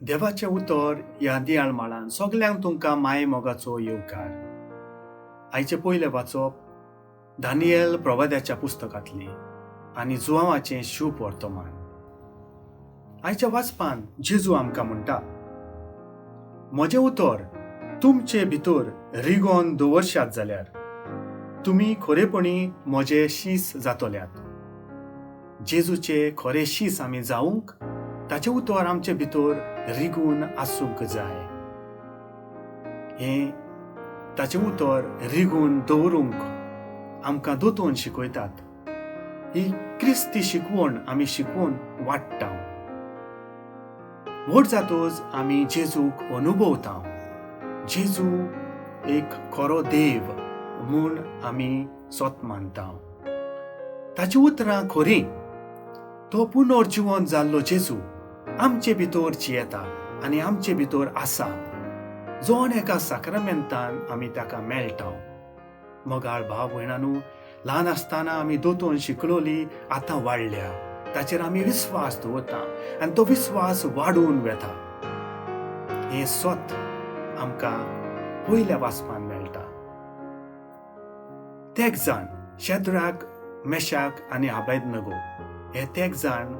देवाचें उतर ह्या दियाळ माळान सगल्यांक तुमकां माये मोगाचो येवकार. आयचें पयलें वाचप दानियल प्रवाद्याच्या पुस्तकांतली आनी जुवांवाचें शूभ वर्तमान. आयच्या वाचपान जेजू आमकां म्हणटा, म्हजें उतर तुमचे भितर रिगोन दवरशात जाल्यार तुमी खरेपणी म्हजे शीस जातल्यात. जेजूचे खरे शीस आमी जावंक ताचें उतर आमचे भितर रिगून आसूंक जाय. हें ताचें उतर रिगून दवरूंक आमकां दोतोन शिकयतात. ही क्रिस्ती शिकवण आमी शिकून वाडटा. व्हड जातच आमी जेजूक अनुभवता. जेजू एक खरो देव म्हूण आमी सोत मानता. ताची उतरां खरीं. तो पुनर्जिवन जाल्लो जेजू आमचे भितर जियेता आनी आमचे भितर आसा. जोन एका साक्रामेंतान आमी ताका मेळटा. मोगाळ भाव भयणानू, ल्हान आसतना आमी दोतोन शिकलोली आतां वाडल्या. ताचेर आमी विस्वास दवरता आनी तो विस्वास वाडून वेता. हें सत आमकां पयल्या वाचपान मेळटा. तेग जाण शेद्राक, मेशाक आनी आबेदनगो हे तेग जाण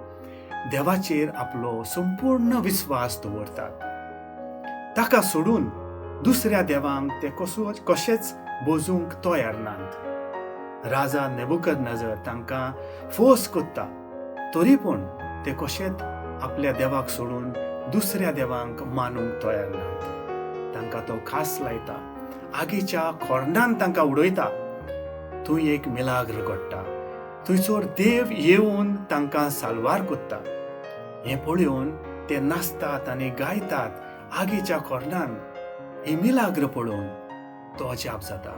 देवाचेर आपलो संपूर्ण विस्वास दवरतात. ताका सोडून दुसऱ्या देवांक ते कशेच बोजूंक तयार नात. राजा नेबुकदनजर तांकां फोर्स करता, तरी पूण ते कशेच आपल्या देवाक सोडून दुसऱ्या देवांक मानूंक तयार नात. तांकां तो खास लायता, आगीच्या खोर्नान तांकां उडयता. थंय एक मिलाग्र घडटा. थंयसर देव येवन तांकां साल्वार करता. हें पळोवन ते नाचतात आनी गायतात आगीच्या खोर्नान. ही मिलाग्र पळोवन तो अजाप जाता.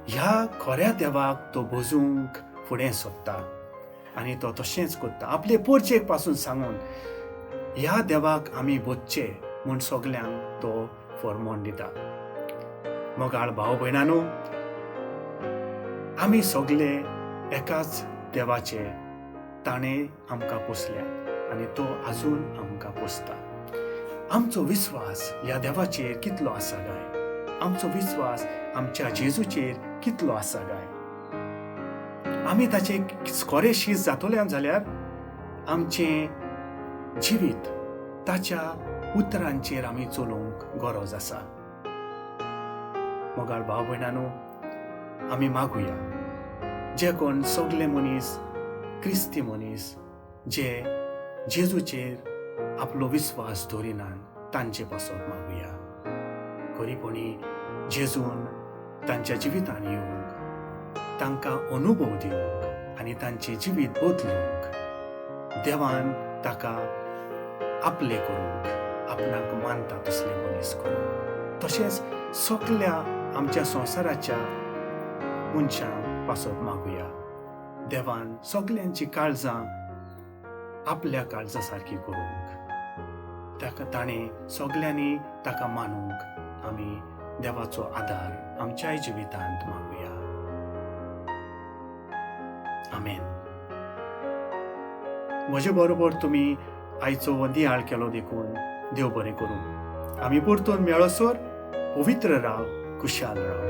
ह्या खऱ्या देवाक तो भजूंक फुडें सोदता आनी तो तशेंच करता. आपले पोरचेक पासून सांगून ह्या देवाक आमी भोजचे म्हूण सगल्यांक तो फॉर्मोन दिता. मोगाळ भाव भयणानू, आमी सगले एकाच देवाचे. ताणें आमकां पोसल्यात आनी तो आजून आमकां पोसता. आमचो विस्वास ह्या देवाचेर कितलो आसा काय? आमचो विस्वास आमच्या जेजूचेर कितलो आसा काय? आमी ताचे खरे शीस जातले जाल्यार आमचें जिवीत ताच्या उतरांचेर आमी चलोवंक गरज आसा. मोगाळ भाव भयणानू, आमी मागुया जे कोण सगले मनीस क्रिस्ती मनीस जे जेजूचेर आपलो विस्वास दवरिनात तांचे पासत मागुया. खरीपणी जेजून तांच्या जिवितान येवंक, तांकां अनुभव दिवंक आनी तांचें जिवीत बदलूंक देवान ताका आपले करूंक, आपणाक मानता तसले मनीस करूंक. तशेंच सगल्या आमच्या संवसाराच्या मनशां पासत मागुया. देवान सगल्यांची काळजां आपल्या काळजा सारकी करूंक, ताका ताणें सगल्यांनी ताका मानूंक आमी देवाचो आदार आमच्याय जिवितांत मागुया. आमेन. म्हजे बरोबर तुमी आयचो नियाळ केलो देखून देव बरें करूं. आमी परतून मेळसर पवित्र राव, खुशाल राव.